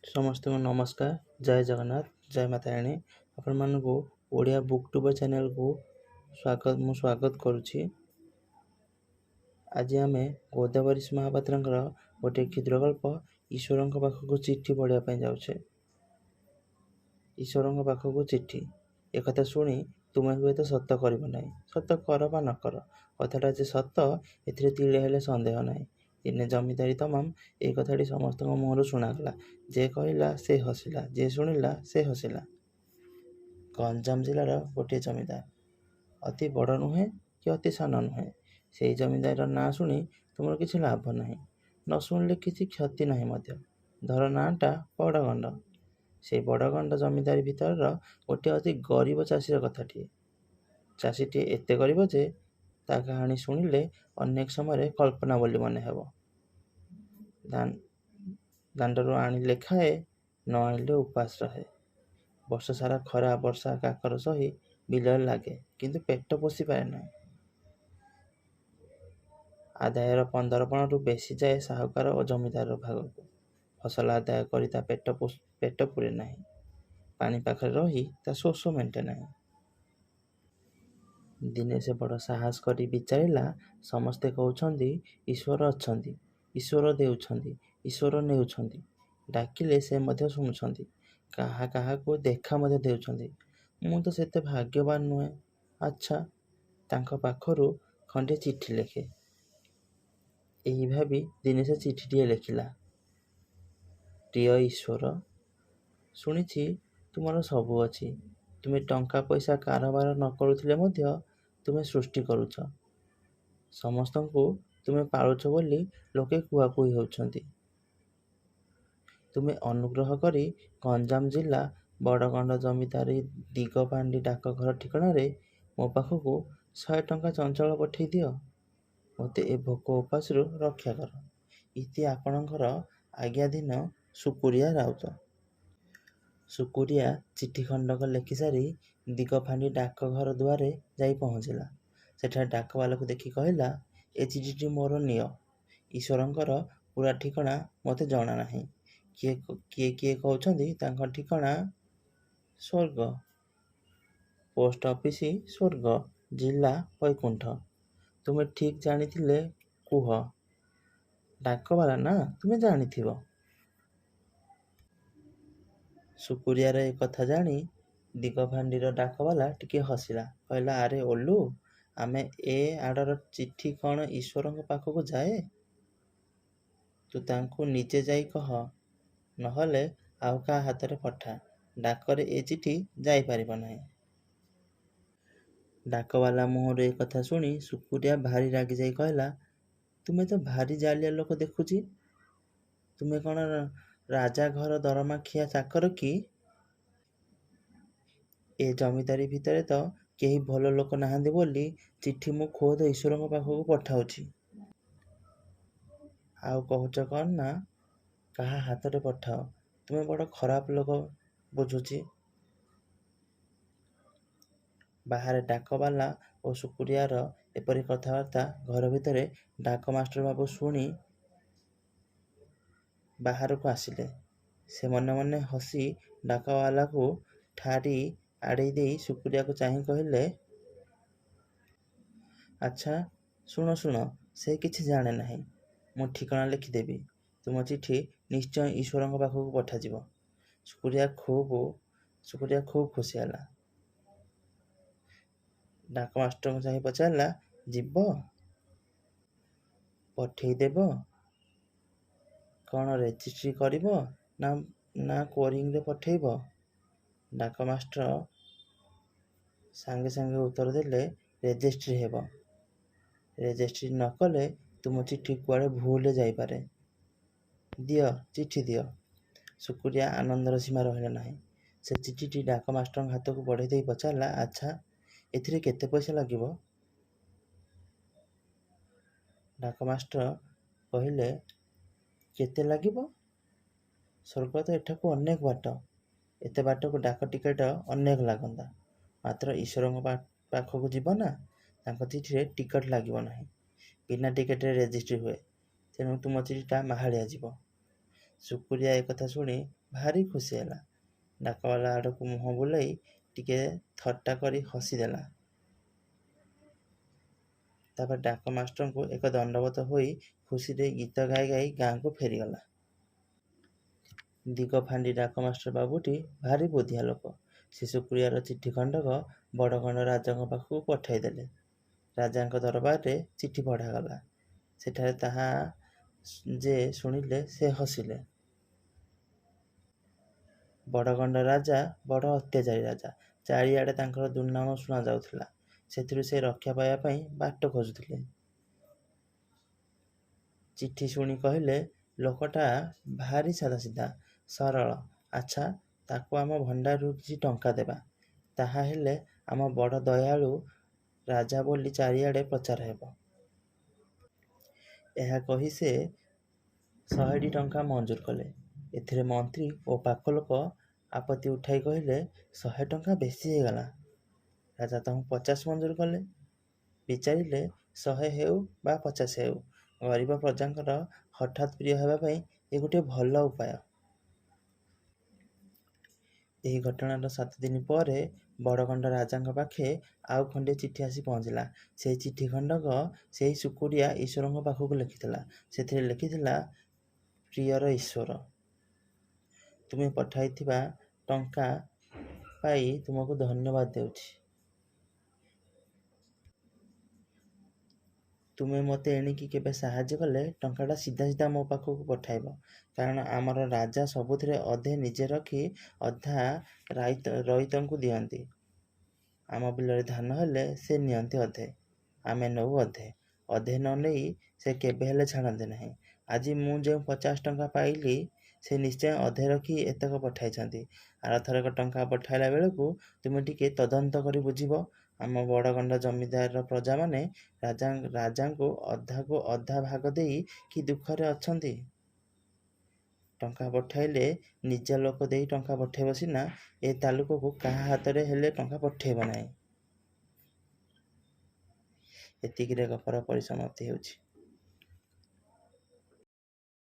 ସମସ୍ତଙ୍କୁ ନମସ୍କାର, ଜୟ ଜଗନ୍ନାଥ, ଜୟ ମା ତାରିଣୀ। ଆପଣମାନଙ୍କୁ ଓଡ଼ିଆ ବୁକ୍ ଟୁବର୍ ଚ୍ୟାନେଲ୍କୁ ସ୍ୱାଗତ, ମୁଁ ସ୍ୱାଗତ କରୁଛି। ଆଜି ଆମେ ଗୋଦାବରୀଶ ମହାପାତ୍ରଙ୍କର ଗୋଟିଏ କ୍ଷୁଦ୍ରଗଳ୍ପ ଈଶ୍ୱରଙ୍କ ପାଖକୁ ଚିଠି ପଢ଼ିବା ପାଇଁ ଯାଉଛେ। ଈଶ୍ୱରଙ୍କ ପାଖକୁ ଚିଠି। ଏକଥା ଶୁଣି ତୁମେ ହୁଏତ ସତ କରିବ ନାହିଁ। ସତ କର ବା ନ କର, କଥାଟା ଯେ ସତ ଏଥିରେ ତିଳେ ହେଲେ ସନ୍ଦେହ ନାହିଁ। ଦିନେ ଜମିଦାରୀ ତମାମ ଏହି କଥାଟି ସମସ୍ତଙ୍କ ମୁହଁରୁ ଶୁଣାଗଲା। ଯେ କହିଲା ସେ ହସିଲା, ଯେ ଶୁଣିଲା ସେ ହସିଲା। ଗଞ୍ଜାମ ଜିଲ୍ଲାର ଗୋଟିଏ ଜମିଦାର, ଅତି ବଡ଼ ନୁହେଁ କି ଅତି ସାନ ନୁହେଁ। ସେଇ ଜମିଦାରୀର ନାଁ ଶୁଣି ତୁମର କିଛି ଲାଭ ନାହିଁ, ନ ଶୁଣିଲେ କିଛି କ୍ଷତି ନାହିଁ ମଧ୍ୟ। ଧର ନାଁଟା ବଡ଼ଗଣ୍ଡ। ସେଇ ବଡ଼ଗଣ୍ଡ ଜମିଦାରୀ ଭିତରର ଗୋଟିଏ ଅତି ଗରିବ ଚାଷୀର କଥାଟିଏ। ଚାଷୀଟିଏ ଏତେ ଗରିବ ଯେ ତା କାହାଣୀ ଶୁଣିଲେ ଅନେକ ସମୟରେ କଳ୍ପନା ବୋଲି ମନେ ହେବ। ଦାଣ୍ଡରୁ ଆଣିଲେ ଖାଏ, ନ ଆଣିଲେ ଉପାସ ରହେ। ବର୍ଷ ସାରା ଖରା ବର୍ଷା କାକର ସହି ବିଲରେ ଲାଗେ, କିନ୍ତୁ ପେଟ ପୋଷି ପାରେ ନାହିଁ। ଆଦାୟର 15 ପଣରୁ ବେଶୀ ଯାଏ ସାହୁକାର ଓ ଜମିଦାରର ଭାଗକୁ। ଫସଲ ଆଦାୟ କରି ତା ପେଟ ପୂରେ ନାହିଁ, ପାଣି ପାଖରେ ରହି ତା ଶୋଷ ମେଣ୍ଟେ ନାହିଁ। ଦିନେ ସେ ବଡ଼ ସାହସ କରି ବିଚାରିଲା, ସମସ୍ତେ କହୁଛନ୍ତି ଈଶ୍ୱର ଅଛନ୍ତି, ଈଶ୍ୱର ଦେଉଛନ୍ତି, ଈଶ୍ୱର ନେଉଛନ୍ତି, ଡାକିଲେ ସେ ମଧ୍ୟ ଶୁଣୁଛନ୍ତି, କାହା କାହାକୁ ଦେଖା ମଧ୍ୟ ଦେଉଛନ୍ତି। ମୁଁ ତ ସେତେ ଭାଗ୍ୟବାନ ନୁହେଁ। ଆଚ୍ଛା, ତାଙ୍କ ପାଖରୁ ଖଣ୍ଡିଏ ଚିଠି ଲେଖେ। ଏହି ଭାବି ଦିନେ ସେ ଚିଠିଟିଏ ଲେଖିଲା। ପ୍ରିୟ ଈଶ୍ୱର, ଶୁଣିଛି ତୁମର ସବୁ ଅଛି। ତୁମେ ଟଙ୍କା ପଇସା କାରବାର ନ କରୁଥିଲେ ମଧ୍ୟ ତୁମେ ସୃଷ୍ଟି କରୁଛ। ସମସ୍ତଙ୍କୁ ତୁମେ ପାଳୁଛ ବୋଲି ଲୋକେ କୁହାକୁହି ହେଉଛନ୍ତି। ତୁମେ ଅନୁଗ୍ରହ କରି ଗଞ୍ଜାମ ଜିଲ୍ଲା ବଡ଼ଗଣ୍ଡ ଜମିଦାରୀ ଦିଗପାଣ୍ଡି ଡାକଘର ଠିକଣାରେ ମୋ ପାଖକୁ 100 ଟଙ୍କା ଚଞ୍ଚଳ ପଠେଇ ଦିଅ। ମୋତେ ଏ ଭୋକ ଉପାସରୁ ରକ୍ଷା କର। ଇତି ଆପଣଙ୍କର ଆଜ୍ଞାଧୀନ ଶୁକୁରିଆ ରାଉତ। ଶୁକୁରିଆ ଚିଠି ଖଣ୍ଡକ ଲେଖିସାରି ଦିଗଫାଣ୍ଡି ଡାକଘର ଦୁଆରେ ଯାଇ ପହଞ୍ଚିଲା। ସେଠାରେ ଡାକବାଲାକୁ ଦେଖି କହିଲା, ଏ ଚିଠିଟି ମୋର ନିଅ। ଈଶ୍ୱରଙ୍କର ପୂରା ଠିକଣା ମୋତେ ଜଣା ନାହିଁ। କିଏ କିଏ କିଏ କହୁଛନ୍ତି ତାଙ୍କ ଠିକଣା ସ୍ୱର୍ଗ, ପୋଷ୍ଟ ଅଫିସ ସ୍ୱର୍ଗ, ଜିଲ୍ଲା ବୈକୁଣ୍ଠ। ତୁମେ ଠିକ୍ ଜାଣିଥିଲେ କୁହ। ଡାକବାଲା ନା, ତୁମେ ଜାଣିଥିବ। ଶୁକୁରିଆର ଏ କଥା ଜାଣି ଦିଗଫାଣ୍ଡିର ଡାକବାଲା ଟିକିଏ ହସିଲା। କହିଲା, ଆରେ ଓଲୁ, ଆମେ ଏ ଆଡ଼ର ଚିଠି କ'ଣ ଈଶ୍ୱରଙ୍କ ପାଖକୁ ଯାଏ? ତୁ ତାଙ୍କୁ ନିଜେ ଯାଇ କହ, ନହେଲେ ଆଉ କାହା ହାତରେ ପଠା। ଡାକରେ ଏ ଚିଠି ଯାଇପାରିବ ନାହିଁ। ଡାକବାଲା ମୁହଁରୁ ଏ କଥା ଶୁଣି ଶୁକୁରିଆ ଭାରି ରାଗିଯାଇ କହିଲା, ତୁମେ ତ ଭାରି ଜାଲିଆ ଲୋକ ଦେଖୁଛି। ତୁମେ କ'ଣ ରାଜାଘର ଦରମାଖିଆ ଚାକର କି? ଏ ଜମିଦାରୀ ଭିତରେ ତ କେହି ଭଲ ଲୋକ ନାହାନ୍ତି ବୋଲି ଚିଠି ମୁଁ ଖୋଦ ଈଶ୍ୱରଙ୍କ ପାଖକୁ ପଠାଉଛି। ଆଉ କହୁଛ କ'ଣ ନା କାହା ହାତରେ ପଠାଅ। ତୁମେ ବଡ଼ ଖରାପ ଲୋକ ବୁଝୁଛି। ବାହାରେ ଡାକବାଲା ଓ ଶୁକୁରିଆର ଏପରି କଥାବାର୍ତ୍ତା ଘର ଭିତରେ ଡାକ ମାଷ୍ଟର ବାବୁ ଶୁଣି ବାହାରକୁ ଆସିଲେ। ସେ ମନେ ମନେ ହସି ଡାକବାଲାକୁ ଠାରି ଆଡ଼େଇ ଦେଇ ଶୁକୁରିଆକୁ ଚାହିଁ କହିଲେ, ଆଚ୍ଛା ଶୁଣ ଶୁଣ, ସେ କିଛି ଜାଣେ ନାହିଁ। ମୁଁ ଠିକଣା ଲେଖିଦେବି, ତୁମ ଚିଠି ନିଶ୍ଚୟ ଈଶ୍ୱରଙ୍କ ପାଖକୁ ପଠାଯିବ। ଶୁକୁରିଆ ଖୁବ୍ ଖୁସି ହେଲା। ଡାକ ମାଷ୍ଟରଙ୍କୁ ଚାହିଁ ପଚାରିଲା, ଯିବ? ପଠେଇଦେବ? କ'ଣ ରେଜିଷ୍ଟ୍ରି କରିବ ନା ନା କୋରିଂରେ ପଠେଇବ? ଡାକ ମାଷ୍ଟର ସାଙ୍ଗେ ସାଙ୍ଗେ ଉତ୍ତର ଦେଲେ, ରେଜିଷ୍ଟ୍ରି ହେବ। ରେଜିଷ୍ଟ୍ରି ନ କଲେ ତୁମ ଚିଠି କୁଆଡ଼େ ଭୁଲରେ ଯାଇପାରେ। ଦିଅ, ଚିଠି ଦିଅ। ଶୁକୁରିଆ ଆନନ୍ଦର ସୀମା ରହିଲା ନାହିଁ। ସେ ଚିଠିଟି ଡାକ ମାଷ୍ଟରଙ୍କ ହାତକୁ ବଢ଼େଇ ଦେଇ ପଚାରିଲା, ଆଚ୍ଛା, ଏଥିରେ କେତେ ପଇସା ଲାଗିବ? ଡାକ ମାଷ୍ଟର କହିଲେ, କେତେ ଲାଗିବ? ସ୍ୱର୍ଗ ତ ଏଠାକୁ ଅନେକ ବାଟ। ଏତେ ବାଟକୁ ଡାକ ଟିକେଟ ଅନେକ ଲାଗନ୍ତା। ମାତ୍ର ଈଶ୍ୱରଙ୍କ ପାଖକୁ ଯିବ ନା, ତାଙ୍କ ଚିଠିରେ ଟିକଟ ଲାଗିବ ନାହିଁ। ବିନା ଟିକେଟରେ ରେଜିଷ୍ଟ୍ରି ହୁଏ। ତେଣୁ ତୁମ ଚିଠିଟା ମାହାଳିଆ ଯିବ। ଶୁକୁରିଆ ଏକଥା ଶୁଣି ଭାରି ଖୁସି ହେଲା। ଡାକବାଲା ଆଡ଼କୁ ମୁହଁ ବୁଲାଇ ଟିକେ ଥଟ୍ଟା କରି ହସିଦେଲା। ତାପରେ ଡାକ ମାଷ୍ଟରଙ୍କୁ ଏକ ଦଣ୍ଡବତ ହୋଇ ଖୁସିରେ ଗୀତ ଗାଇ ଗାଇ ଗାଁକୁ ଫେରିଗଲା। ଦିଗଫାଣ୍ଡି ଡାକମାଷ୍ଟର ବାବୁଟି ଭାରି ବୁଦ୍ଧିଆ ଲୋକ। ସେ ଶୁକୁରିଆର ଚିଠି ଖଣ୍ଡକ ବଡ଼ଗଣ୍ଡ ରାଜାଙ୍କ ପାଖକୁ ପଠାଇଦେଲେ। ରାଜାଙ୍କ ଦରବାରରେ ଚିଠି ପଢ଼ାଗଲା। ସେଠାରେ ତାହା ଯେ ଶୁଣିଲେ ସେ ହସିଲେ। ବଡ଼ଗଣ୍ଡ ରାଜା ବଡ଼ ଅତ୍ୟାଚାରୀ ରାଜା। ଚାରିଆଡ଼େ ତାଙ୍କର ଦୁର୍ନାମ ଶୁଣାଯାଉଥିଲା। ସେଥିରୁ ସେ ରକ୍ଷା ପାଇବା ପାଇଁ ବାଟ ଖୋଜୁଥିଲେ। ଚିଠି ଶୁଣି କହିଲେ, ଲୋକଟା ଭାରି ସାଦାସିଧା, ସରଳ। ଆଚ୍ଛା, ତାକୁ ଆମ ଭଣ୍ଡାରରୁ କିଛି ଟଙ୍କା ଦେବା। ତାହା ହେଲେ ଆମ ବଡ଼ ଦୟାଳୁ ରାଜା ବୋଲି ଚାରିଆଡ଼େ ପ୍ରଚାର ହେବ। ଏହା କହି ସେ 100ଟି ଟଙ୍କା ମଞ୍ଜୁର କଲେ। ଏଥିରେ ମନ୍ତ୍ରୀ ଓ ପାଖ ଲୋକ ଆପତ୍ତି ଉଠାଇ କହିଲେ, 100 ଟଙ୍କା ବେଶୀ ହେଇଗଲା। ରାଜା ତହୁଁ 50 ମଞ୍ଜୁର କଲେ। ବିଚାରିଲେ, 100 ହେଉ ବା 50 ହେଉ, ଗରିବ ପ୍ରଜାଙ୍କର ହଠାତ୍ ପ୍ରିୟ ହେବା ପାଇଁ ଏ ଗୋଟିଏ ଭଲ ଉପାୟ। ଏହି ଘଟଣାର 7 ଦିନ ପରେ ବଡ଼ଗଣ୍ଡ ରାଜାଙ୍କ ପାଖେ ଆଉ ଖଣ୍ଡିଏ ଚିଠି ଆସି ପହଞ୍ଚିଲା। ସେହି ଚିଠି ଖଣ୍ଡକ ସେହି ଶୁକୁରିଆ ଈଶ୍ୱରଙ୍କ ପାଖକୁ ଲେଖିଥିଲା। ସେଥିରେ ଲେଖିଥିଲା, ପ୍ରିୟର ଈଶ୍ୱର! ତୁମେ ପଠାଇଥିବା ଟଙ୍କା ପାଇ ତୁମକୁ ଧନ୍ୟବାଦ ଦେଉଛି। ତୁମେ ମୋତେ ଏଣିକି କେବେ ସାହାଯ୍ୟ କଲେ ଟଙ୍କାଟା ସିଧା ସିଧା ମୋ ପାଖକୁ ପଠାଇବ। କାରଣ ଆମର ରାଜା ସବୁଥିରେ ଅଧେ ନିଜେ ରଖି ଅଧା ରଇତଙ୍କୁ ଦିଅନ୍ତି। ଆମ ବିଲରେ ଧାନ ହେଲେ ସେ ନିଅନ୍ତି ଅଧେ, ଆମେ ନେଉ ଅଧେ। ଅଧେ ନ ନେଇ ସେ କେବେହେଲେ ଛାଡ଼ନ୍ତି ନାହିଁ। ଆଜି ମୁଁ ଯେଉଁ 50 ଟଙ୍କା ପାଇଲି, ସେ ନିଶ୍ଚୟ ଅଧେ ରଖି ଏତକ ପଠାଇଛନ୍ତି। ଆରଥରକ ଟଙ୍କା ପଠାଇଲା ବେଳକୁ ତୁମେ ଟିକିଏ ତଦନ୍ତ କରି ବୁଝିବ, ଆମ ବଡ଼ଗଣ୍ଡ ଜମିଦାରର ପ୍ରଜାମାନେ ରାଜାଙ୍କୁ ଅଧାକୁ ଅଧା ଭାଗ ଦେଇ କି ଦୁଃଖରେ ଅଛନ୍ତି। ଟଙ୍କା ପଠାଇଲେ ନିଜ ଲୋକ ଦେଇ ଟଙ୍କା ପଠାଇବ ସିନା, ଏ ତାଲୁକକୁ କାହା ହାତରେ ହେଲେ ଟଙ୍କା ପଠାଇବ ନାହିଁ। ଏତିକିରେ ଗପର ପରିସମାପ୍ତି ହେଉଛି।